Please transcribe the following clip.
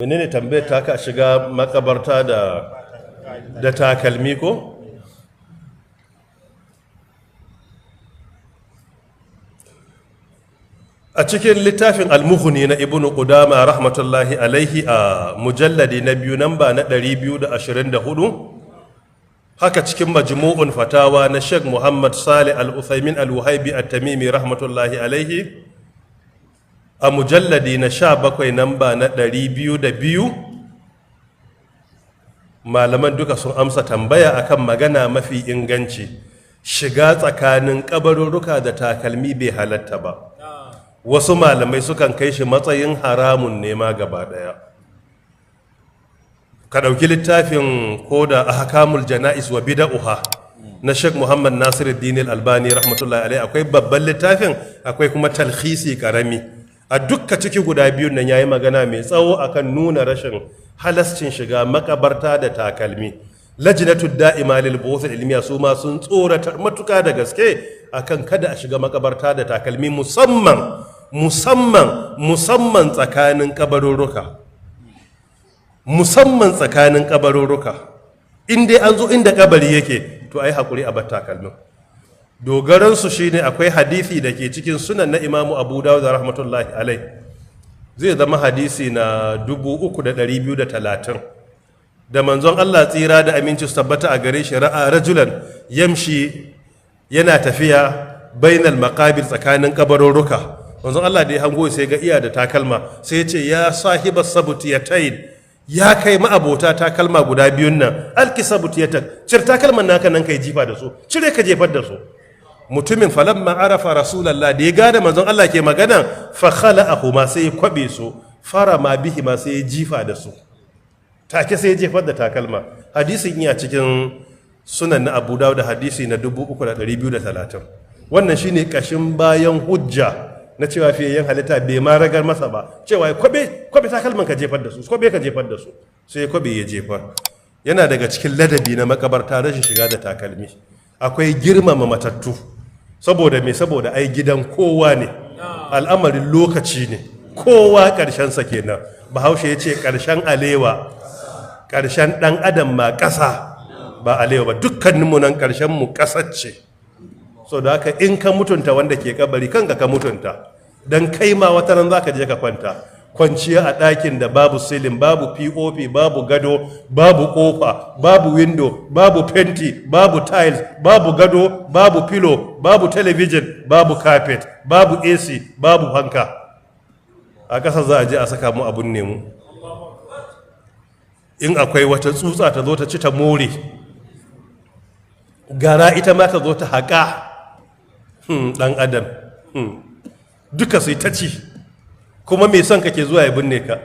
Menene tambayar ta ka shiga makabarta da takalmi ko? A cikin littafin Almughni na Ibnu Qudama rahmatullahi alaihi, a mujalladi na biyu, namba na 224, haka cikin Majmu'un Fatawa na Sheikh Muhammad Salih Al-Uthaymin Al-Wahibi At-Tamimi rahmatullahi alaihi, a mujalladi na 17, namba na 202, malaman duka sun amsa tambaya akan magana mafi inganci: shiga tsakanin kabarurruka da takalmi bai halatta ba. Wasu malamai sukan kai shi matsayin haramun nema gaba daya. Ka ɗauki littafin ko da Ahkamul Jana'is wa Bida'uha na Sheikh Muhammad Nasiruddin Albani rahmatullahi alaihi, akwai babban littafin, akwai kuma talhisi karami. A dukka ciki guda biyun nan yayi magana mai tsawo akan nuna rashin halascin shiga makabarta da takalmi. Lajnatu Da'ima lil Buhuth Ilmiya su ma sun tsoratar matuka da gaske akan kada a shiga makabarta da takalmi, musamman musamman musamman tsakanin kabarurruka, musamman tsakanin kabarurruka. In dai an zo inda kabari yake, to ai hakuri a bar takalmin. Dogaransu shine akwai hadisi da ke cikin Sunan na Imamu Abu Dawud rahmatullahi alai, zai zama hadisi na 3230, da manzon Allah tsira da aminci su tabbata a gare shi ra'a rajulan yamshi, yana tafiya bainal maqabir, tsakanin kabarurruka. Manzon Allah da ya hango sai ga iya da takalma, sai ya ce: "Ya sahiba sabtiyatain, ya kai ma'abota takalma guda biyun nan, alki sabtiyatak, cire takalman naka nan kai jifa da su, cire ka jefar da su." Mutumin falamma arafa rasulallah, da ya gane manzon Allah ke magana, fa khala'ahuma, sai ya kwabe su, farama bihima, sai ya jifa da su. Take sai ya jefar da takalma. Hadisin iya cikin Sunan na Abu Dawud da hadisi na 3230. Wannan shine kashin bayan hujja na cewa fiyayyen halitta bai ma ragar masa ba, cewa kwabe, kwabe takalman ka jefar da su, kwabe ka jefar da su. Sai ya kwabe ya jefar. Yana daga cikin ladabi na makabarta rashin shiga da takalmi. Akwai girmama matattu. Saboda me? Saboda ai gidan kowa ne, al'amarin lokaci ne, kowa ƙarshensa kenan. Bahaushe ya ce ƙarshen alewa, ƙarshen ɗan adam ma ƙasa, ba alewa ba. Dukkaninmu nan ƙarshen mu ƙasar ce. So da haka in ka mutunta wanda ke kabari, kanka ka mutunta, don kai ma wata ran za ka je ka kwanta. Kwanciya a ɗakin da babu silin, babu POP, babu gado, babu ƙofa, babu window, babu fenti, babu tiles, babu gado, babu pillow, babu television, babu carpet, babu AC, babu fanka, a ƙasa za a je a saka mu abun nemu. In akwai wata tsutsa ta zo ta ci ta more, gara ita ma ta zo ta haƙa. Ɗan adam, duka sai ta ci. Kuma mai son ka ke zuwa ya binne ka.